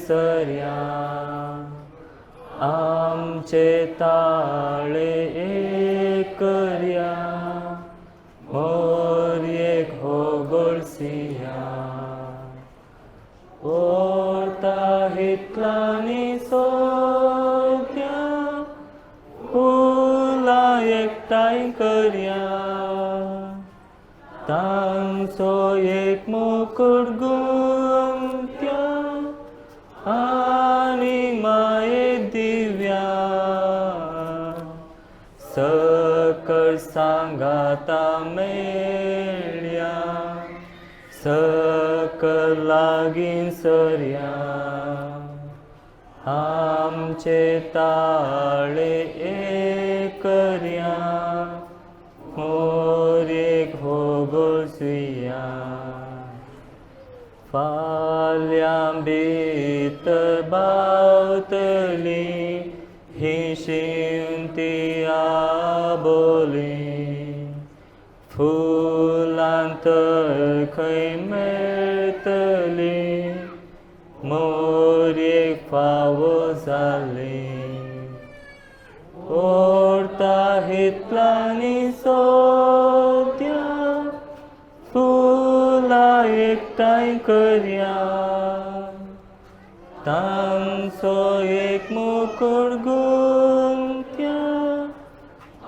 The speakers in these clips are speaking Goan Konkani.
सरया आमचे ताळे एक करया मोरयेक होगोळसिया ओरता हितलांनी सोद्या फुलां एकठांय करया तांचो एक मुकूट गुंत्या आनी माये दिव्या सकळ सांगाता मेळया सकळ लागीं सरया आमचे ताळे एक करया मोरयेक होगोळसुया फाल्यां भितर बावतली ही शिंती आबोली फुलां तर खंय मेळटली मोरयेक फावो जाली ओडता हितलांनी सोद्या फुलां एकठांय करया तांचो एक मुकूट गुंत्या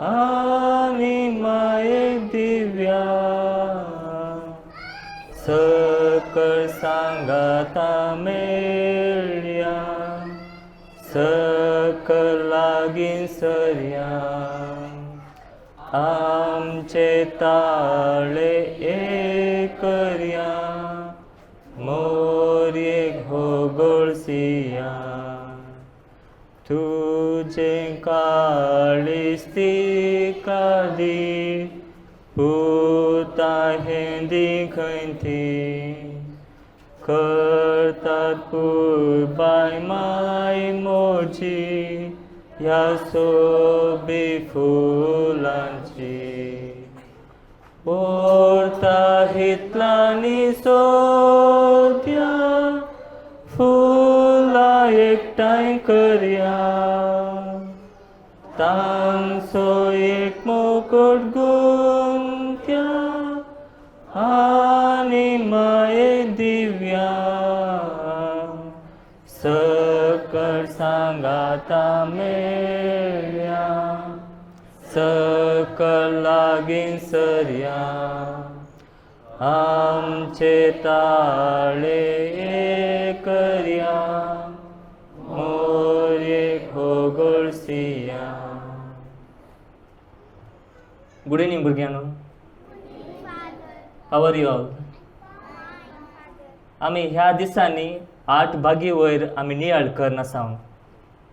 आनी माये दिव्या सकळ सांगाता मेळया सकळ लागीं सरया आमचे ताळे एक करया मोरयेक होगोळसिया तुजें काळीज तिका दी पुता हेंदी खंय ती करतात पुरबाय माय मोजी ह्या सोबी फुलांची ओरता हितलांनी सोद्या फुलां एकठांय करया तांचो एक मुकूट गुंत्या आनी माये दिव्या सकळ सांगाता मेळया सकळ लागीं सरया आमचे ताळे एक करया मोरयेक होगोळसिया. गुड इवनिंग भुरग्यांनो. How are you all? आमी ह्या दिसांनी आठ बागी वयर आमी नियाळ करनासा.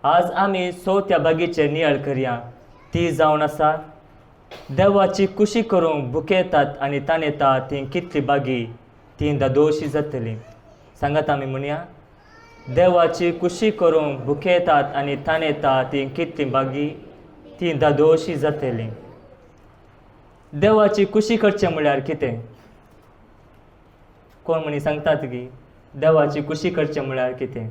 आज आमी चवथ्या बागीचेर नियाळ करया. ती जावन आसा देवाची कुशी करूंक भुकेतात आनी ताणेतात ती कितली बागी ती दादोशी जातली. सांगात आमी म्हणया, देवाची कुशी करूंक भुकेतात आनी ताणेतात ती कितली बागी ती दादोशी जातली. देवाची कुशी करचें म्हळ्यार कितें? कोण म्हणी सांगतात की देवाची कुशी करचें म्हळ्यार कितें?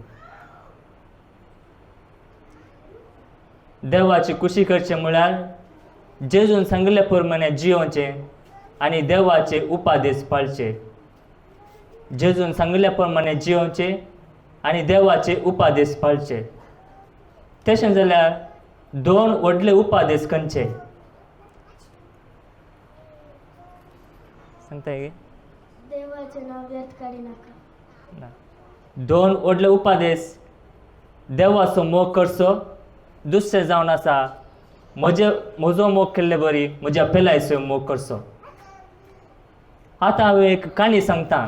देवाची कुशी करचें म्हळ्यार जेजून सांगिल्ले प्रमाणे जियोवचें आनी देवाचे उपादेश पाळचे. जेजून सांगिल्ल्या प्रमाणे जियोवचें आनी देवाचे उपादेश पाळचे. तशें जाल्यार दोन व्हडले उपादेश खंयचे सांगता? देवाचें नांव व्यर्थ काडिनाका. ना. दोन व्हडले उपादेश देवाचो मोग करचो, दुसरें जावन आसा म्हजे म्हजो मोग केल्ले बरी म्हज्या पेलायचो मोग करचो. आतां हांव एक काणी सांगता.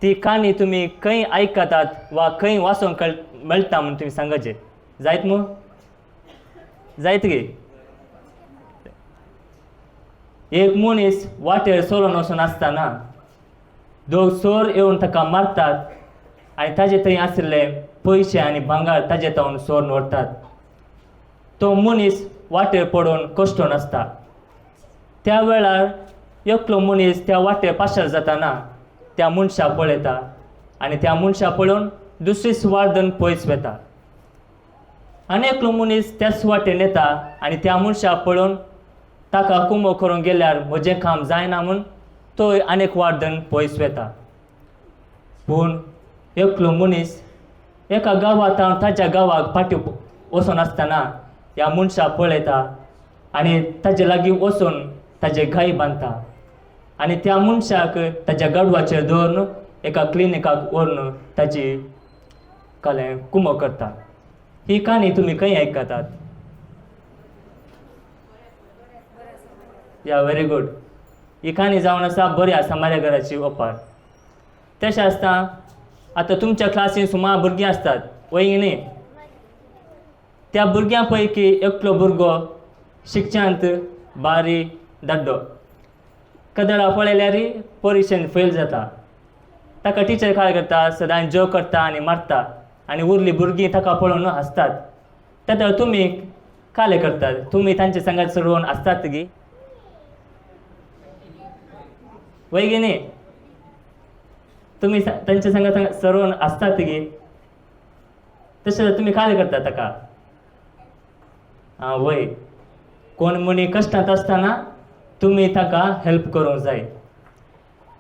ती काणी तुमी खंय आयकतात वा खंय वाचूंक मेळटा म्हूण तुमी सांगाचे जायत मू? जायत गे? एक मनीस वाटेर चलोन वचून आसतना दोग चोर येवन ताका मारतात आनी ताजे थंय आशिल्ले पयशे आनी भांगर ताजे तावन चोरून व्हरतात. तो मनीस वाटेर पडून कश्टून आसता. त्या वेळार एकलो मनीस त्या वाटेर पाशार जाताना त्या मनशाक पळयता आनी त्या मनशाक पळोवन दुसरी सुवार्दन पयस वेता. आनी एकलो मनीस त्या सुवातेन येता आनी त्या मनशाक पळोवन ताका कुमो करूंक गेल्यार म्हजें काम जायना म्हूण तोय आनीक वार्दन पयस वेता. पूण एकलो मनीस एका गांवांत ताच्या गांवाक फाटीं वचून आसतना ह्या मनशाक पळयता आनी ताजे लागीं वचून ताजे घाय बांदता आनी त्या मनशाक ताज्या गाडवाचेर दवरून एका क्लिनिकाक व्हरून ताजी कालें कुमो करता. ही काणी तुमी खंय आयकतात? या व्हेरी गुड. ही काणी जावन आसा बऱ्या समाऱ्या घराची ओपार. तशें आसता आतां तुमच्या क्लासीन सुमार भुरगीं आसतात वय न्ही? त्या भुरग्यां पैकी एकलो भुरगो शिक्षांत बारी दाड्डो, कदळा पळयल्यार परिक्षेन फेल जाता. ताका टिचर काय करता, सदांच जोक करता आनी मारता आनी उरली भुरगीं ताका पळोवन हांसतात. तेन्ना तुमी काले करतात, तुमी तांचे सांगात चडोवन आसतात गी वय गी न्ही? तुमी तांचे सांगात सरोवन आसतात गी? तशें तुमी काले करतात ताका? आं वय, कोण मनी कश्टांत आसतना तुमी ताका हेल्प करूंक जाय.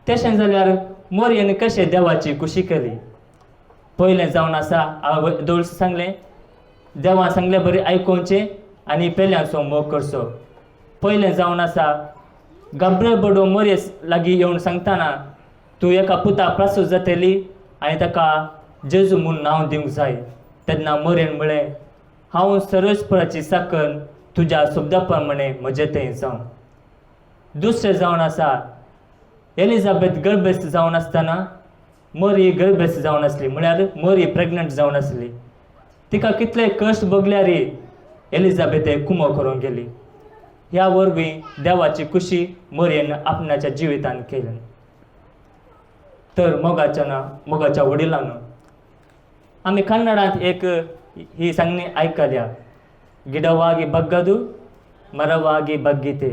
तशें जाल्यार मोरयेन कशें देवाची खुशी केली? पयलें जावन आसा हांवें दोळस सांगलें, देवान सांगलें बरें आयकोवचें आनी पेल्यांचो मोग करचो. पयलें जावन आसा गाब्रियल बडो मोरये लागीं येवन सांगतना तूं एका पुता प्रासूत जातली आनी ताका जेजू म्हूण नांव दिवंक जाय. तेन्ना मोरयेन म्हळें, हांव सर्वेस्पराची साकर तुज्या शब्दा प्रमाणे म्हजें थंय जावं. दुसरें जावन आसा एलिजाबेथ गर्भेस्त जावन आसतना मरी गर्भेस्त जावन आसली, म्हळ्यार मरी प्रेग्नंट जावन आसली. तिका कितले कश्ट भोगल्यार एलिजाबेथ कुमो करूंक गेली. ह्या वरवीं देवाची खुशी मरयेन आपणाच्या जिवितान केली. तर मोगाच्या ना मोगाच्या वडिलांनो, आमी कन्नडांत एक ही सांगणी आयकल्या, गिडवागी बग्गदू मरवागी बग्गीते.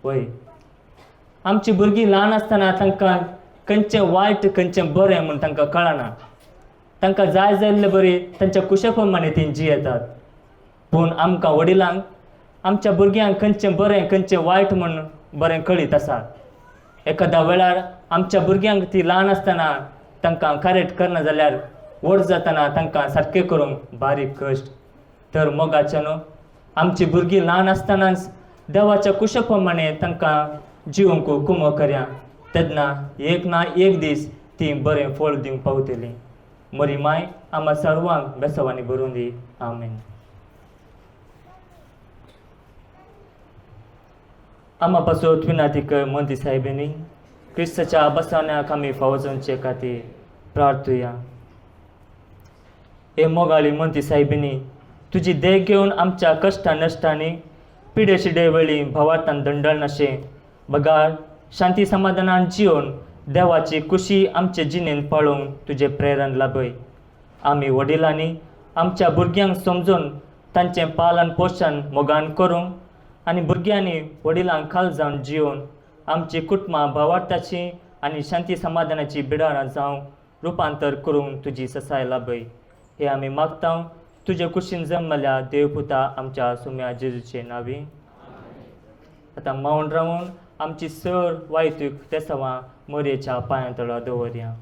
वय, आमची भुरगीं ल्हान आसतना तांकां खंयचें वायट खंयचें बरें म्हूण तांकां कळना. तांकां जाय जाल्ले बरी तांच्या कुशे प्रमाणे तीं जियेतात. पूण आमकां वडिलांक आमच्या भुरग्यांक खंयचें बरें खंयचें वायट म्हूण बरें कळीत आसा. एखाद्या वेळार आमच्या भुरग्यांक ती ल्हान आसतना तांकां करेक्ट करना जाल्यार व्हड जातना तांकां सारकें करूंक बारीक कश्ट. तर मोगाचे न्हू, आमची भुरगीं ल्हान आसतनाच देवाच्या कुशे प्रमाणे तांकां जिवंक कुमो करया, तेन्ना एक ना एक दीस तीं बरें फळ दिवंक पावतलीं. मरी माय आमकां सर्वांक बेसवांनी भरून दी. आमेन. आमा पासत विनातीक मंत्री साहेबांनी क्रिस्ताच्या बसवण्याक आमी फावो जावचे खातीर प्रार्थुया. हे मोगाळी मंत्री साहेबांनी, तुजी देख घेवन आमच्या कश्टा नश्टांनी पिडे शिडे वेळी भावार्थान दंडळनाशें बगार शांती समाधानान जिवन देवाची खुशी आमचे जिणेन पाळोवंक तुजें प्रेरण लाभय. आमी वडिलांनी आमच्या भुरग्यांक समजून तांचें पालन पोशण मोगान करूंक आनी भुरग्यांनी वडिलांक खाल जावन जिवन आमची कुटुंबां भावार्थाची आनी शांती समाधानाची बिडारां जावंक रुपांतर करूंक तुजी ससाय लाभय. हे आमी मागता तुजे कुशीन जल्मल्या देवपुता आमच्या सुम्या जेजूचे नांवी. आतां मौन रावून आमची सर वायटूक तेसवां मोरयेच्या पांयां तळा दवरया.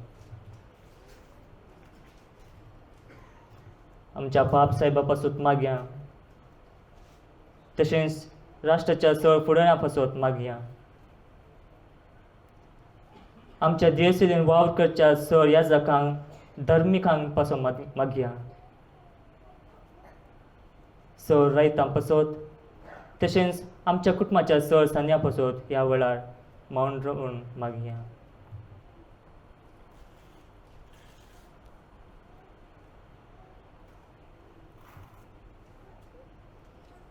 आमच्या पाप साहेबा पासून मागया, तशेंच राष्ट्राच्या सर फुडाऱ्यां पासत मागया. आमच्या देशेन वावर करच्या सर याजकांक धर्मिकांक पासून मागया. सर रायतां पासत तशेंच आमच्या कुटुंबाच्या सर सान्या पासत ह्या वेळार मौन रावून मागया.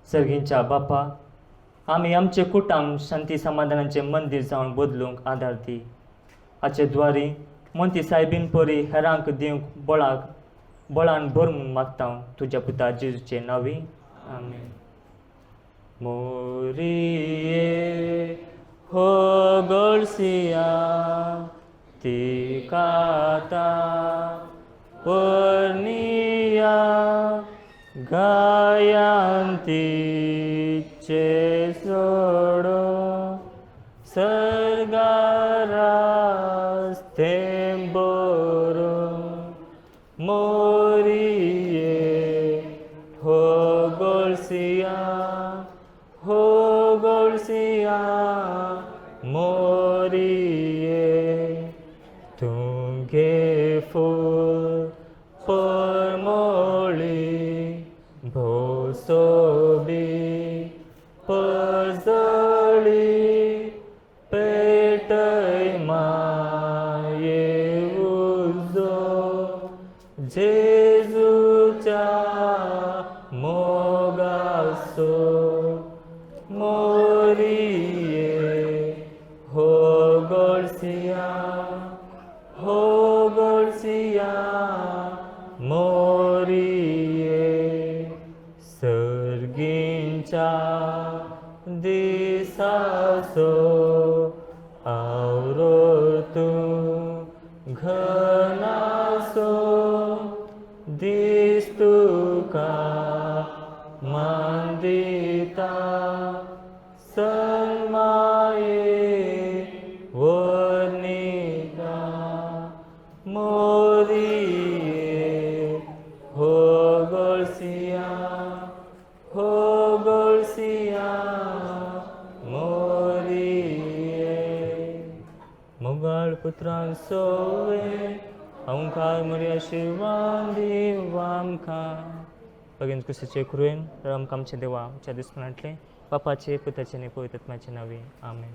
सर्गींच्या बापा, आमी आमचे कुटुंब शांती समाधानाचें मंदीर जावन बदलूंक आदार दी. हाचे द्वारी मोंती सायबीन परी हेरांक दिवंक बळाक बळान भर म्हूण मागता तुज्या पुता जेजूचे नांवी. आमेन. मोरिये हो गळसिया तिका वर्निया गायांतीचे सोडो सर्गारास्ते बोरो मोरिये हो गोळसिया हो गोळसिया मोरिये तुगे फूल परमोळी भोसोबी परजळी पेटय माये उजो जेजूच्या मोगासो मोरिये हो गोळसिया हो गोळसिया मोरिये सर्गींच्या दिसासो आवरो तूं घनासो दीस तुका मांदिता सन्माये वर्णिता मोरिये हो गोळसिया हो गोळसिया मोरिये मोगाळ पुत्रान सोवे अंकार मोरया शिवान दिवामकां भगीन कुशीचे कृयेन आमकां आमच्या देवा आमच्या दुस्मनांतले बापाचे पुताचे आनी पवित्र आत्म्याचे नांवे आमेन.